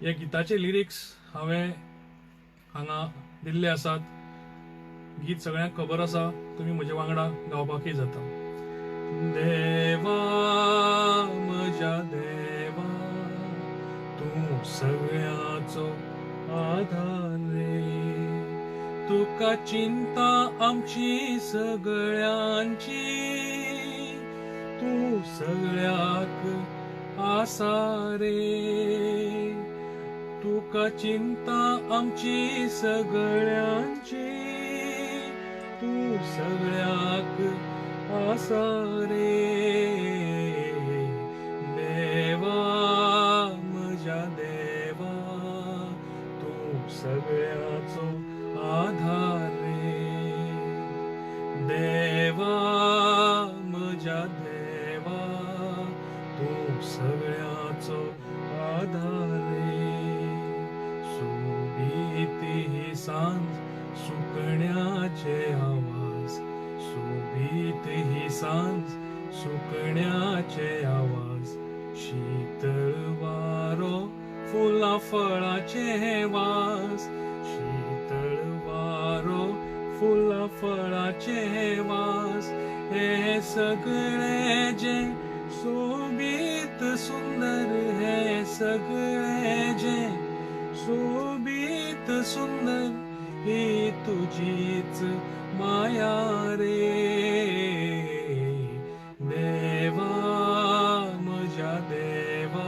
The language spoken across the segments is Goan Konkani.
ह्या गिताचे लिरिक्स हांवें हांगा दिल्ले आसात. गीत सगळ्यांक खबर आसा, तुमी म्हजे वांगडा गावपाकय जाता. देवा म्हज्या देवा, तूं सगळ्याचो आधार रे, तुका चिंता आमची सगळ्यांची, तूं सगळ्याक आसा रे, तुका चिंता आमची सगळ्यांची, तूं सगळ्याक आसा रे. देवा म्हज्या देवा, तूं सगळ्याचो आधार रे. देवा म्हज्या देवा, तूं सगळ्याचो आधार रे. सोबीत ही सांज सुकण्याचे आवाज, सोबीत ही सांज सुकण्याचे आवाज, शीतळ वारो फुलां फळाचे वास, शीतळ वारो फुलां फळाचे वास, हे सगळे जे सोबीत सुंदर, हे सगळे जे सोबीत सुंदर, ही तुजीच माया रे. देवा म्हज्या देवा,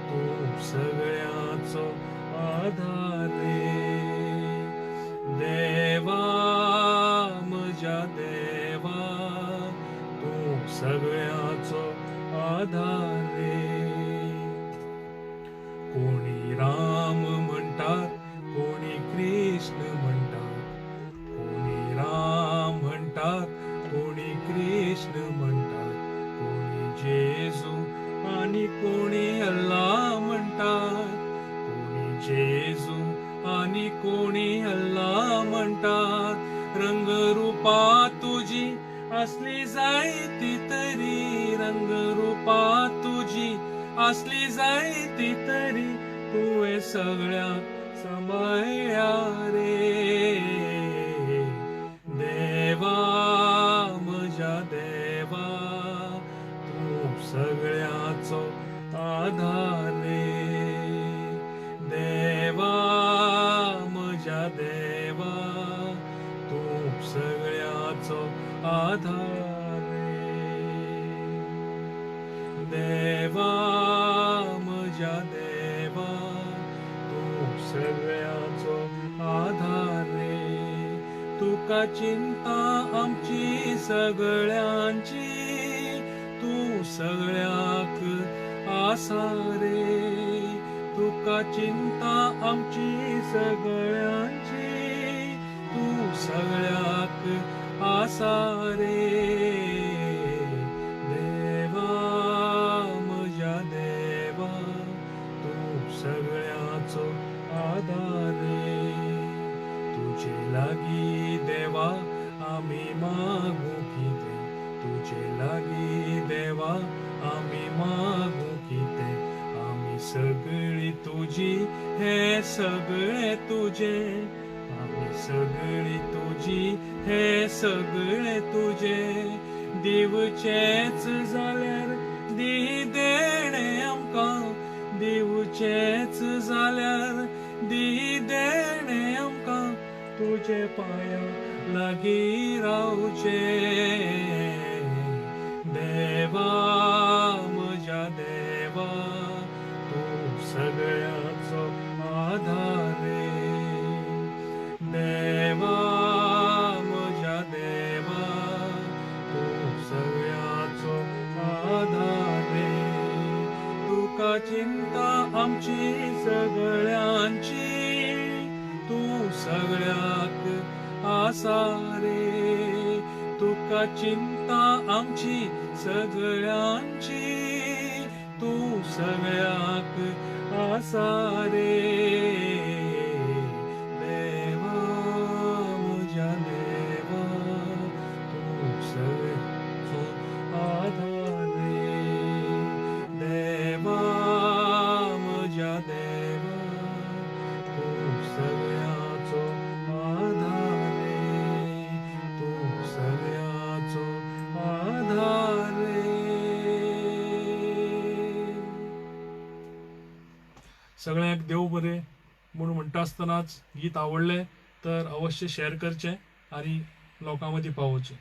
तूं सगळ्याचो आधार रे. देवा म्हज्या देवा, तूं सगळ्याचो आधार रे. कोणी राम म्हणटात, कोणी कृष्ण म्हणटात, कोणी राम म्हणटात, कोणी कृष्ण म्हणटात, कोणी जेजू आनी कोणी अल्ला म्हणटात, कोणी जेजू आनी कोणी अल्ला म्हणटात. रंगरूपा तुजी असली जायती तरी, रंगरूपा तुजी असली जायती तरी, तुवें सगळ्यांक सांबाळ्ळ्या रे. देवा म्हज्या देवा, तूं सगळ्याचो आधार रे. देवा म्हज्या देवा, तूं सगळ्याचो आधार रे. देवा म्हज्या देवा, तूं सगळ्याचो आधार रे. तुका चिंता आमची सगळ्यांची, तूं सगळ्याक आसा रे. तुका चिंता आमची सगळ्यांची, तूं सगळ्याक आसा रे. देवा म्हज्या देवा, तूं सगळ्याचो आधार रे. तुजे लागीं देवा आमी मागूं कितें, तुजे लागीं देवा आमी मागूं कितें, आमी सगळीं तुजी, हे सगळें तुजें, आमी सगळीं तुजी, हे सगळें तुजें. दिवचेंच जाल्यार दी देणें आमकां, दिवचेंच जाल्यार दी देणें आमकां, तुजे पांया लागीं रावचें. देवा म्हज्या देवा, तूं सगळ्याचो आधार रे. देवा म्हज्या देवा, तूं सगळ्याचो आधार रे. तुका चिंता आमची सगळ्यांची, तूं सगळ्याक आसा रे. तुका चिंता आमची सगळ्यांची, तूं सगळ्याक आसा रे. देवा म्हज्या देवा, तूं सगळ्याचो आधार रे. देवा म्हज्या देवा, सगळ्यांक देव बरें म्हूण म्हणटा आसतनाच गीत आवडलें तर अवश्य शेअर करचें आनी लोकां मदीं पावोवचें.